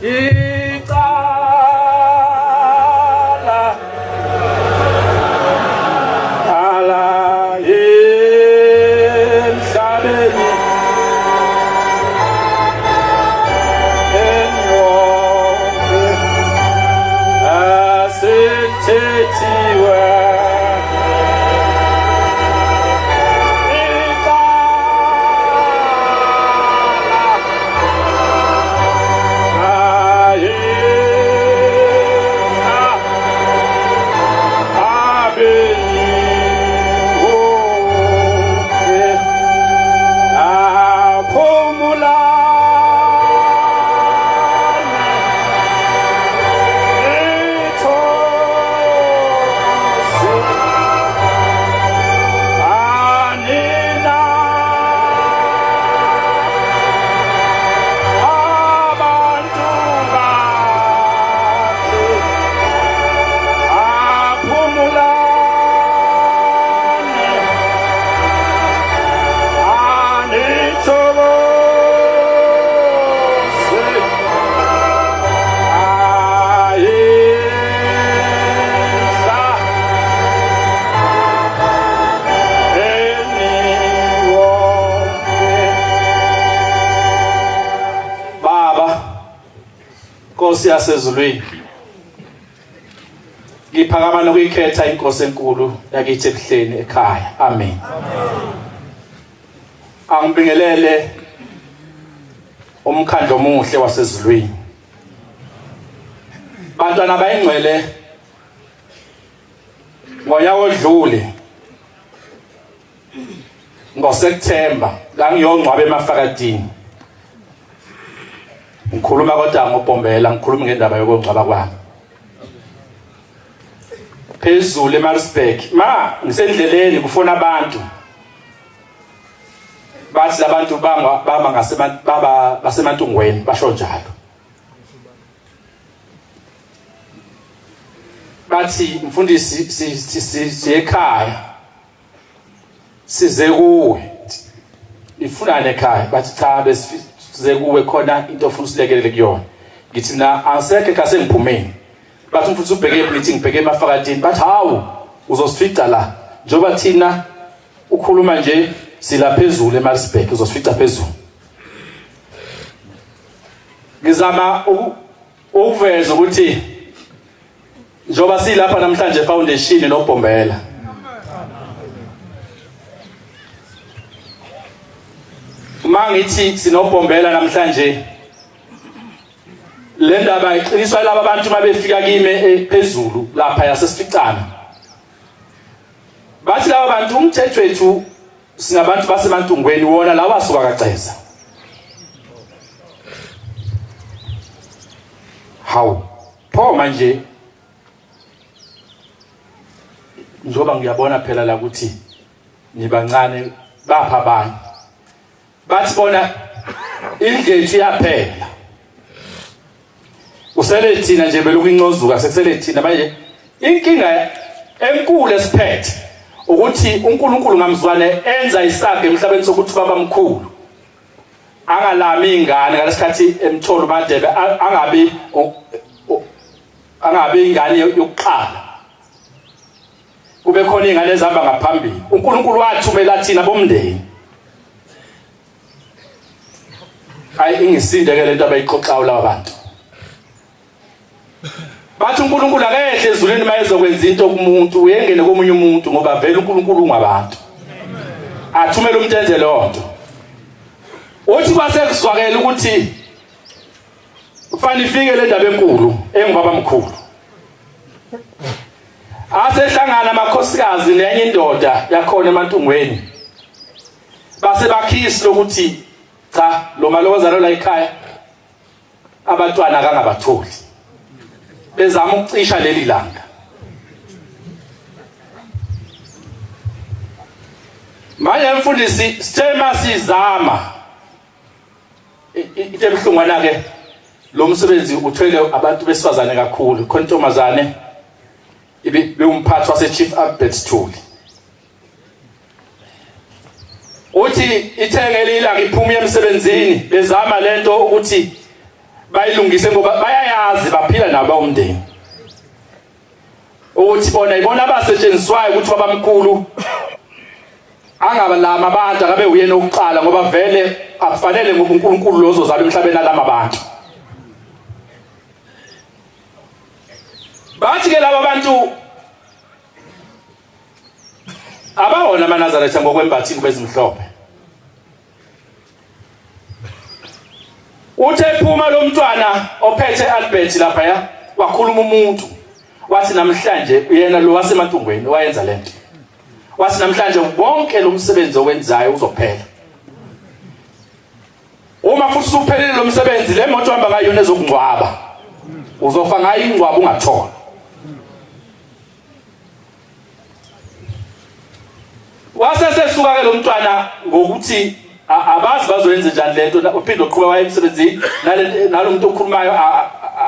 Icala ala emhlabeni enwonke asethethiwe. Baba Nkosi yasezulwini, ngiphakama nokuyikhetha inkosi enkulu yakithi ebuhleni ekhaya. Amen. Angibingelele umkhandlo omuhle wasezulwini, bantwana bayingcwele. Ngonyaka odlule ngoSeptember ngangiyongcwaba emafakadini, ngikhuluma kodwa ngobhombela, ngikhuluma ngendaba yokongcwaba kwami phezulu eMaritzburg. Ma ngisendleleni kufona abantu, bathi labantu bama ngase baba basemantungweni, basho njalo, bathi mfundisi siyekhaya, size kuwe, ifunane ekhaya. Bathi cha, besize kuwe, khona into ofuna usilekelele kuyona. Ngithi mina angisekho ekhaya, sengiphumeni. Bathi umfundisi ubheke phi? Ngithi ngibheke emafakadini. Bathi hawu, uzosifica la, njengoba thina ukhuluma nje sila phezulu eMaritzburg, uzosifica phezulu. Ngizama ukuveza ukuthi njengoba silapha namhlanje foundation noBhombela, uma ngithi sinobhombela namhlanje, le ndaba iqiniswa laba bantu uma befika kimi phezulu lapha yasesificana. Bathi laba bantu umthetho wethu singabantu basemantungweni, wona lawa asuka kaceza. Hawu, pho manje njengoba ngiyabona phela la ukuthi nibancane, bapha abanye. Bathi bona indlethu iyaphela, usele thina nje, belokhu incozuka, sekusele thina manje. Inkinga enkulu esiphethe ukuthi uNkulunkulu ngamzwane enza isaga emhlabeni sokuthi baba mkhulu angalami ingane ngalesikhathi emthola uMadebe, angabi ingane yokuqala, kube khona ingane ezihamba ngaphambili. uNkulunkulu wathumela thina bomndeni. Hayi, ingisinde ke lento abayixoxayo laba bantu. Bathi uNkulunkulu akehle ezulwini mayezokwenza into kumuntu, uyengene komunye umuntu, ngoba vele uNkulunkulu ungabantu, athumele umuntu enze leyo nto. Uthi kwase kuzwakela ukuthi kufanele ifike le ndaba enkulu engubaba mkhulu. Asehlangana amakhosikazi nenye indoda yakhona emantungweni, base bakhisi lokuthi cha, lo malokozana la ekhaya abantwana akangabatholi, bezama ukucisha leli langa. Manje mfundisi, sithe masizama into ebuhlungwana ke, lo msebenzi uthwele abantu besifazane kakhulu. Khona intombazane ibiwumphathi wase Chief Albert Thuli, uthi ithenge ilanga iphuma emsebenzini, bezama lento ukuthi Bayilungise ngoba bayayazi, baphila nabo umndeni, ukuthi bona ibona abasetshenziswayo ukuthi babamkhulu angabalama abantu, akabe uyena okuqala, ngoba vele akufanele ngoba uNkulunkulu lo ozozalwa emhlabeni alama abantu. Bathi ke laba bantu abawona amaNazaretha ngokwembatha ingubo ezimhlophe. Uthe phuma lo mntwana ophethe Albert lapha ya, wakhuluma umuntu wathi namhlanje uyena lo waseMantungweni wayenza lento, wathi namhlanje wonke lo msebenzi owenzayo uzophela. Uma futhi usuphelile lo msebenzi, le moto ohamba ngayo nezokungcwaba, uzofa ngayo ingcwaba ungathola. Wase sesuka ke lo mntwana ngokuthi abazi bazoyenza njani lento, uphinde uqhubeka waye emsebenzini nalo muntu okhulumayo,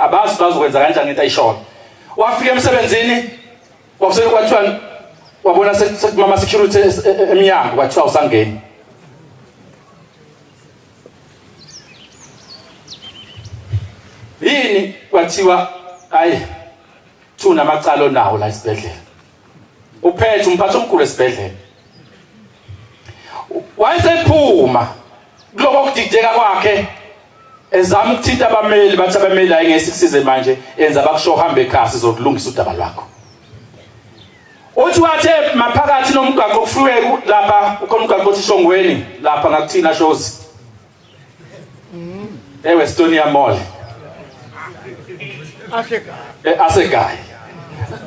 abazi bazokwenza kanjani ngento ayishoyo. Wafika emsebenzini, kwase kwathiwa wabona sekumama security emnyango, kwathiwa usangeni. Yini? Kwathiwa hayi, thuna amacala onawo la esibhedlela, uphethe umphathi omkhulu esibhedlela. Wayesephuma kuloko kudideka kwakhe ezama ukuthinta abameli, bathi abameli hayi ngeke sikusize manje, enza bakusho hambe ekhaya sizokulungisa udaba lwakho. Uthi wathe maphakathi nomgwaqo kufike lapha ukhona umgwaqo othi Shongweni lapha ngakuthina shozi eWestonia Mall Asegayi,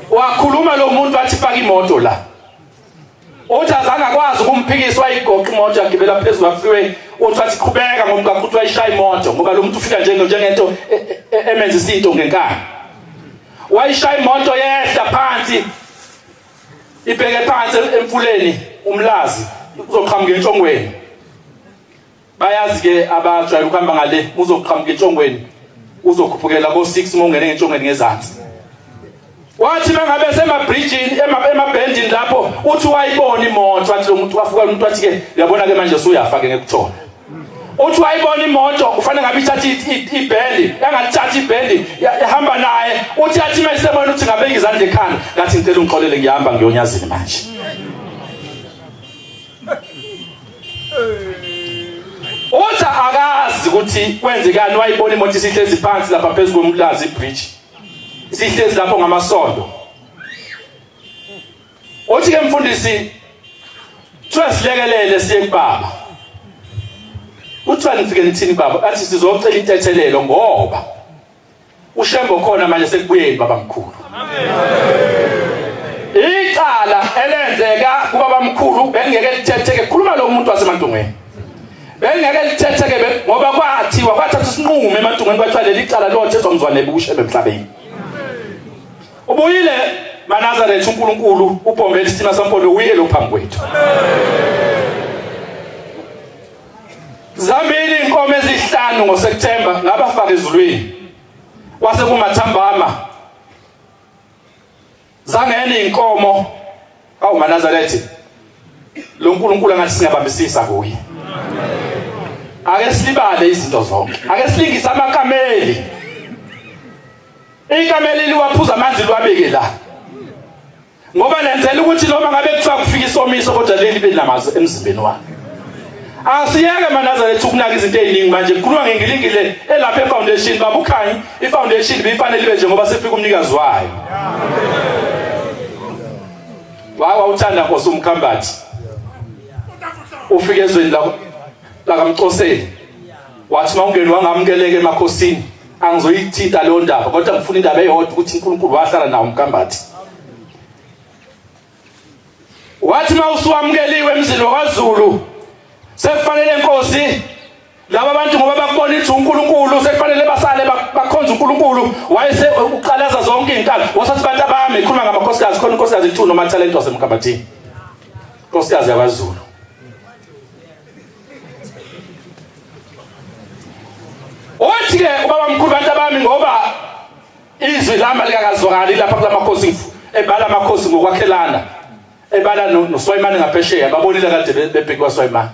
wakhuluma lo muntu wathi faka imoto la. Uthi azange akwazi ukumphikisa, wayigoqa imoto yagibela phezulu wafike. Uthi wathi qhubeka ngomgwaqo, uthi wayishaya imoto ngoba lo muntu ufika njengento emenzisa into ngenkani. Wayishaya imoto yehla phansi ibheke phansi emfuleni uMlazi, uzoqhamuka eNtshongweni. Bayazi ke abajwayele ukuhamba ngale, uzoqhamuka eNtshongweni uzokhuphukela ko-6 uma ungene ngentshongweni ngezansi. Wathi mangabe semabridgini, emabhendini lapho, uthi wayibona imoto, wathi lo muntu wafuka umuntu wathi ke uyabona ke manje usuyafa ke ngekuthola. Uthi wayibona imoto kufanele ngabe ithatha ibhendi, yangalithatha ibhendi yahamba naye. Uthi athi uma esebona uthi ngabeka izandla ekhanda, ngathi ngicela ungixolele ngihamba ngiyonyazini manje. Uthi akazi ukuthi kwenzekani, wayibona imoto isihlezi phansi lapha phezu koMlazi ibridge, isihlezi lapho ngamasondo. Uthi ke mfundisi kuthiwa silekelele siye kubaba. Kuthiwa nifike nithini baba? Athi sizocela intethelelo ngoba uShembo khona manje sekubuyeni baba mkhulu. Icala elenzeka kubaba mkhulu bengeke lithetheke, khuluma lo muntu waseMantungweni, bengeke lithetheke ngoba kwathiwa kwathatha isinqumo eMantungweni, kwathiwa leli cala lothethwa mzwane buShembe emhlabeni. Ubuyile maNazaretha, uNkulunkulu ubhombele isitima sampondo, uye lo phambi kwethu. Zambili inkomo ezihlanu ngoSeptember ngabafaka ezulwini, kwase kumathambama zangena inkomo. Awu maNazaretha, lo nkulunkulu angathi singabambisisa kuye. Ake silibale izinto zonke, ake silingise amakameli. Ikameli liwaphuza amanzi liwabeke la ngoba lenzela ukuthi noma ngabe kuthiwa kufika isomiso kodwa leli benamazi emzimbeni wakhe. Asiyeke maNazaretha ukunaka izinto eziningi manje, kukhuluma ngengilingile elapha efoundation baba uKhanyi. Ifoundation ibifanele ibe njengoba sefika umnikazi wayo. Wawuthanda Nkosi uMkhambathi ufike ezweni lakamcoseli, wathi mawungeni wangamukeleka emakhosini. Angizoyithinta leyo ndaba, kodwa ngifuna indaba eyodwa ukuthi uNkulunkulu wahlala nawo uMkhambathi. Wathi uma usuwamukeliwe emzini wakwaZulu, sekufanele inkosi laba bantu ngoba bakubona ithi uNkulunkulu, sekufanele basale bakhonza uNkulunkulu. Wayese uqalaza zonke izinkalo, wasathi bantu abami, khuluma ngamakhosikazi khona inkosikazi ithu noma talent waseMkhambathini, inkosikazi yakwaZulu. Uthi ke ubaba mkhulu bantu abami, ngoba izwi lami alikakazwakali lapha kulamakhosi, ebala amakhosi ngokwakhelana, ebala noSwayimane ngaphesheya, babonile kade bebheke kwaSwayimane.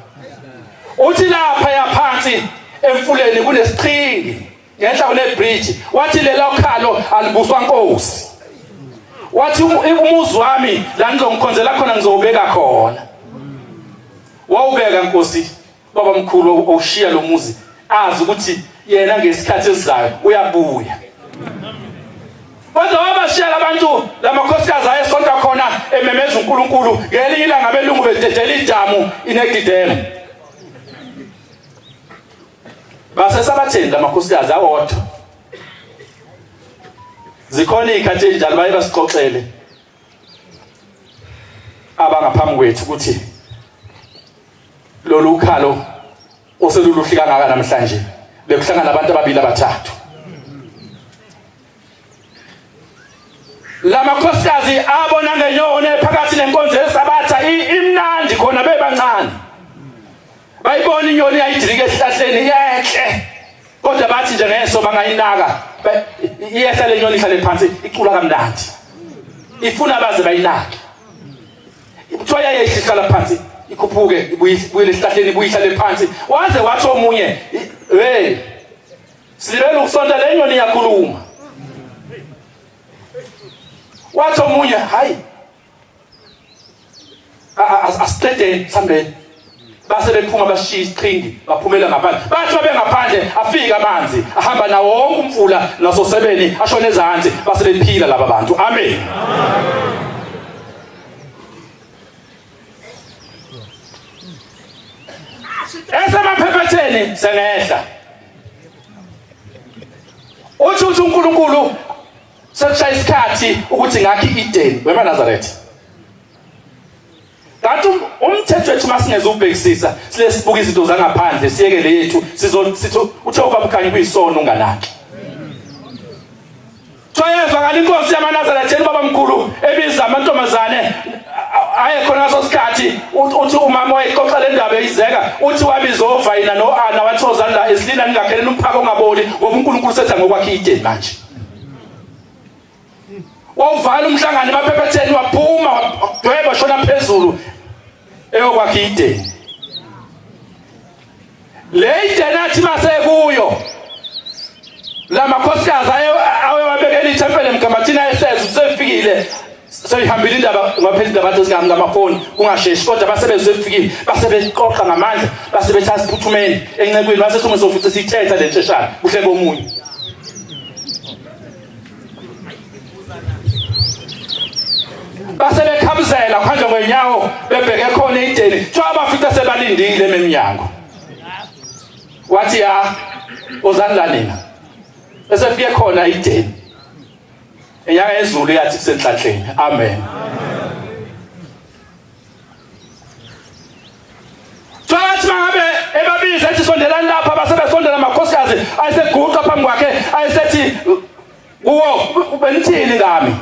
Uthi lapha yaphansi emfuleni kunesiqhingi. Ngenhla kune bridge. Wathi lelo khalo alibuswa nkosi. Wathi umuzi wami la ngizongikhonzela khona ngizowubeka khona. Wawubeka nkosi baba mkhulu owushiya lo muzi azi ukuthi yena ngesikhathi esizayo uyabuya. Kodwa wabashiya labantu lamakhosikazi ayesonta khona ememeza uNkulunkulu ngelinye ilanga abelungu bededela idamu inegidemu. Basesabatheni lamakhosikazi awodwa. Zikhona izikhathi ezinjalo baye basixoxele abangaphambi kwethu ukuthi lolu khalo oseluluhle kangaka namhlanje bekuhlangana abantu ababili abathathu. Lamakhosikazi abona ngenyoni phakathi nenkonzo yesabatha imnandi khona bebancane. Bayibona inyoni yayidilika esihlahleni yenhle. Kodwa bathi nje ngeso bangayinaka iyehla le nyoni ihlale phansi icula kamnandi. Ifuna baze bayinake. Kuthiwa yayehla ihlala phansi ikhuphuke ibuyele esihlahleni ibuye ihlale phansi. Waze wathi omunye hey silibele ukusonta le nyoni iyakhuluma. Wathi omunye hayi asiqedeni sihambeni. Base bephuma bashiya isiqhingi baphumela ngaphandle. Bathi babe ngaphandle afika amanzi ahamba nawo wonke umfula nasosebeni ashona ezansi base bephila laba bantu. Amen. Esemaphephetheni sengehla. Uthi uthi uNkulunkulu sekushaya isikhathi ukuthi ngakhi iEden wemaNazaretha. Kanti umthetho wethu masingeze ubhekisisa sile sibuka izinto zangaphandle siyeke le yethu sizosithi uthe ubabukhanyi kuyisono unganaki. Twayezwakala inkosi yamaNazaretha baba mkhulu ebiza amantombazane aye khona ngaso sikhathi uthi umama wayexoxa le ndaba eyizeka uthi wabiza ovayina no-ana wathi ozani la esilina ningakheleni umphako ongaboli ngoba uNkulunkulu setha ngokwakhe ideni manje. Wawuvala umhlangano emaphephetheni waphuma wadweba shona phezulu eyokwakha ideni. Le ideni athi mase kuyo lamakhosikazi ayewabekela ithempeli emkhambathini ayeseza usefikile seyihambile indaba ngaphela indaba athi singamafoni kungasheshi kodwa base befikile base beqoqa ngamandla base bethatha siphuthumeni encekwini base thuma sofuthi sithetha le ntsheshana kuhle komunye. Base bekhabuzela kuhanjwa ngenyawo bebheke khona eyideni kuthiwa bafica sebalindile eminyango. Wathi ya ozani la nina esefike khona ideni inyanga yezulu yathi kusenhlanhleni. Amen. Wathi mangabe ebabiza ethi sondelani lapha base besondela amakhosikazi ayeseguqa phambi kwakhe ayesethi kuwo benithini ngami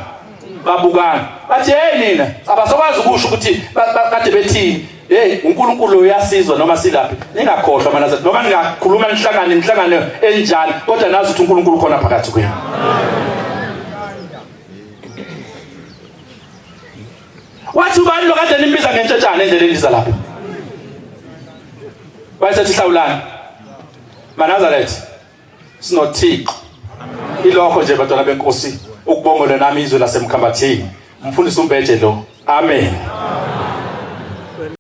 babukana bathi hey nina abasokwazi ukusho ukuthi kade bethini. Hey uNkulunkulu uyasizwa noma silaphi ningakhohlwa mana noma ningakhuluma nihlangane imihlangano enjani kodwa nazi ukuthi uNkulunkulu khona phakathi kwenu. Wathi ubani lo kade nimbiza ngentshetshana endleleni iza lapha? Wayesethi hlawulani. MaNazaretha sinoThixo. Ilokho nje bantwana benkosi ukubongela nami izwe lasemkhambathini. Umfundisi uMbeje lo. Amen.